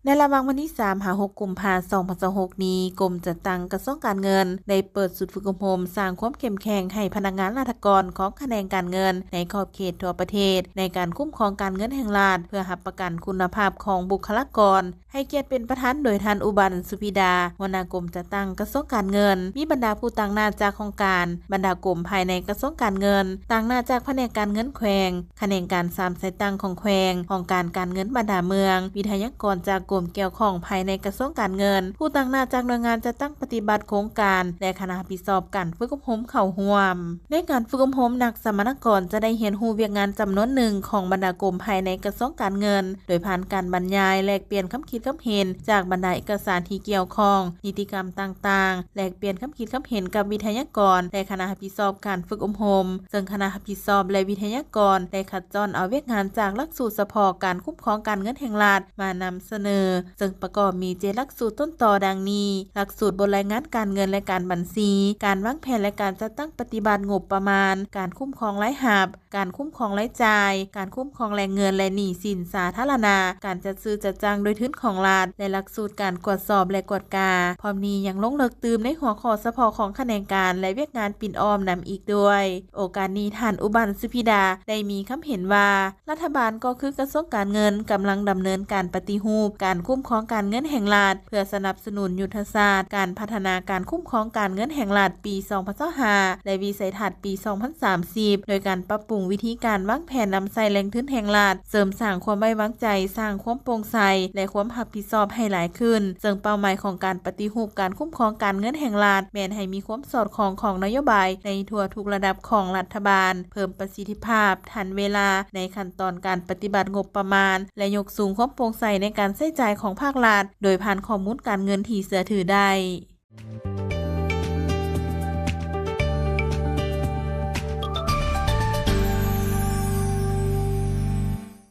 ແລະລະຫວ່າງວັນທີສາມຫາຫົກກຸມພາສອງພັນຊາວຫົກນີ້ ກົມຈັດຕັ້ງກະຊວງການເງິນ ໄດ້ເປີດສູດຝຶກອົບຮົມສ້າງຄວາມເຂັ້ມແຂງໃຫ້ພະນັກງານລັດຖະກອນຂອງຂະແໜງການເງິນໃນຂອບເຂດທົ່ວປະເທດ ໃນການຄຸ້ມຄອງການເງິນແຫ່ງລັດ ເພື່ອຮັບປະກັນຄຸນນະພາບຂອງບຸກຄະລາກອນ. ໃຫ້ກຽດເປັນປະທານໂດຍທ່ານ ອຸບັນ ສຸພິດາ ຫົວໜ້າກົມຈັດຕັ້ງກະຊວງການເງິນ, ມີບັນດາຜູ້ຕາງໜ້າຈາກຫ້ອງການ, ບັນດາກົມພາຍໃນກະຊວງການເງິນ, ຕາງໜ້າຈາກພະແນກການເງິນແຂວງ, ຂະແໜງການສາມສາຍຕັ້ງຂອງແຂວງ, ຫ້ອງການການເງິນບັນດາເມືອງ, ວິທະຍາກອນຈາກກົມກ່ຽວຂ້ອງພາຍໃນກະຊວງການເງິນ, ຜູ້ຕາງໜ້າຈາກໜ່ວຍງານຈັດຕັ້ງປະຕິບັດໂຄງການ ແລະ ຄະນະຮັບຜິດຊອບການຝຶກອົບຮົມເຂົ້າຮ່ວມ. ໃນການຝຶກອົບຮົມ, ນັກສຳມະນາກອນຈະໄດ້ຮຽນຮູ້ວຽກງານຈຳນວນໜຶ່ງຂອງບັນດາກົມພາຍໃນກະຊວງການເງິນ, ໂດຍຜ່ານການບັນຍາຍ, ແລກປ່ຽນຄຳຄິດຄຳເຫັນຈາກບັນດາເອກະສານທີ່ກ່ຽວຂ້ອງ, ນິຕິກຳຕ່າງໆ, ແລກປ່ຽນຄຳຄິດຄຳເຫັນກັບວິທະຍາກອນ ແລະ ຄະນະຮັບຜິດຊອບການຝຶກອົບຮົມ, ເຊິ່ງຄະນະຮັບຜິດຊອບ ແລະ ວິທະຍາກອນໄດ້ຄັດຈ້ອນເອົາວຽກງານຈາກຫຼັກສູດສະເພາະການຄຸ້ມຄອງການເງິນແຫ່ງລັດມານຳສະເໜີ, ເຊິ່ງປະກອບມີເຈັດຫຼັກສູດຕົ້ນຕໍດັ່ງນີ້: ຫຼັກສູດບົດລາຍງານການເງິນ ແລະ ການບັນຊີ, ການວາງແຜນ ແລະ ການຈັດຕັ້ງປະຕິບັດງົບປະມານ, ການຄຸ້ມຄອງລາຍຮັບ, ການຄຸ້ມຄອງລາຍຈ່າຍ, ການຄຸ້ມຄອງແຫຼ່ງເງິນ ແລະ ໜີ້ສິນສາທາລະນະ, ການຈັດຊື້ຈັດຈ້າງດ້ວຍທຶນຂອງລັດ ແລະ ຫຼັກສູດການກວດສອບ ແລະ ກວດກາ. ພ້ອມນີ້ຍັງລົງເລິກຕື່ມໃນຫົວຂໍ້ສະເພາະຂອງຂະແໜງການ ແລະ ວຽກງານປິ່ນອ້ອມນຳອີກດ້ວຍ. ໂອກາດນີ້, ທ່ານ ອຸບັນ ສຸພິດາ ໄດ້ມີຄຳເຫັນວ່າ ລັດຖະບານກໍຄືກະຊວງການເງິນກຳລັງດຳເນີນການປະຕິຮູບການຄຸ້ມຄອງການເງິນແຫ່ງລັດ ເພື່ອສະໜັບສະໜູນຍຸດທະສາດການພັດທະນາການຄຸ້ມຄອງການເງິນແຫ່ງລັດປີສອງພັນຊາວຫ້າ ແລະ ວິໄສທັດປີສອງພັນສາມສິບ ໂດຍການປັບປຸງວິທີການວາງແຜນນຳໃຊ້ແຫຼ່ງທຶນແຫ່ງລັດ, ເສີມສ້າງຄວາມໄວ້ວາງໃຈ, ສ້າງຄວາມໂປ່ງໃສ ແລະ ຄວາມຮັບຜິດຊອບໃຫ້ຫຼາຍຂຶ້ນ, ເຊິ່ງເປົ້າໝາຍຂອງການປະຕິຮູບການຄຸ້ມຄອງການເງິນແຫ່ງລັດ ແມ່ນໃຫ້ມີຄວາມສອດຄ່ອງຂອງນະໂຍບາຍໃນທົ່ວທຸກລະດັບຂອງລັດຖະບານ, ເພີ່ມປະສິດທິພາບ, ທັນເວລາໃນຂັ້ນຕອນການປະຕິບັດງົບປະມານ ແລະ ຍົກສູງຄວາມໂປ່ງໃສໃນການໃຊ້ຈ່າຍຂອງພາກລັດ ໂດຍຜ່ານຂໍ້ມູນການເງິນທີ່ເຊື່ອຖືໄດ້.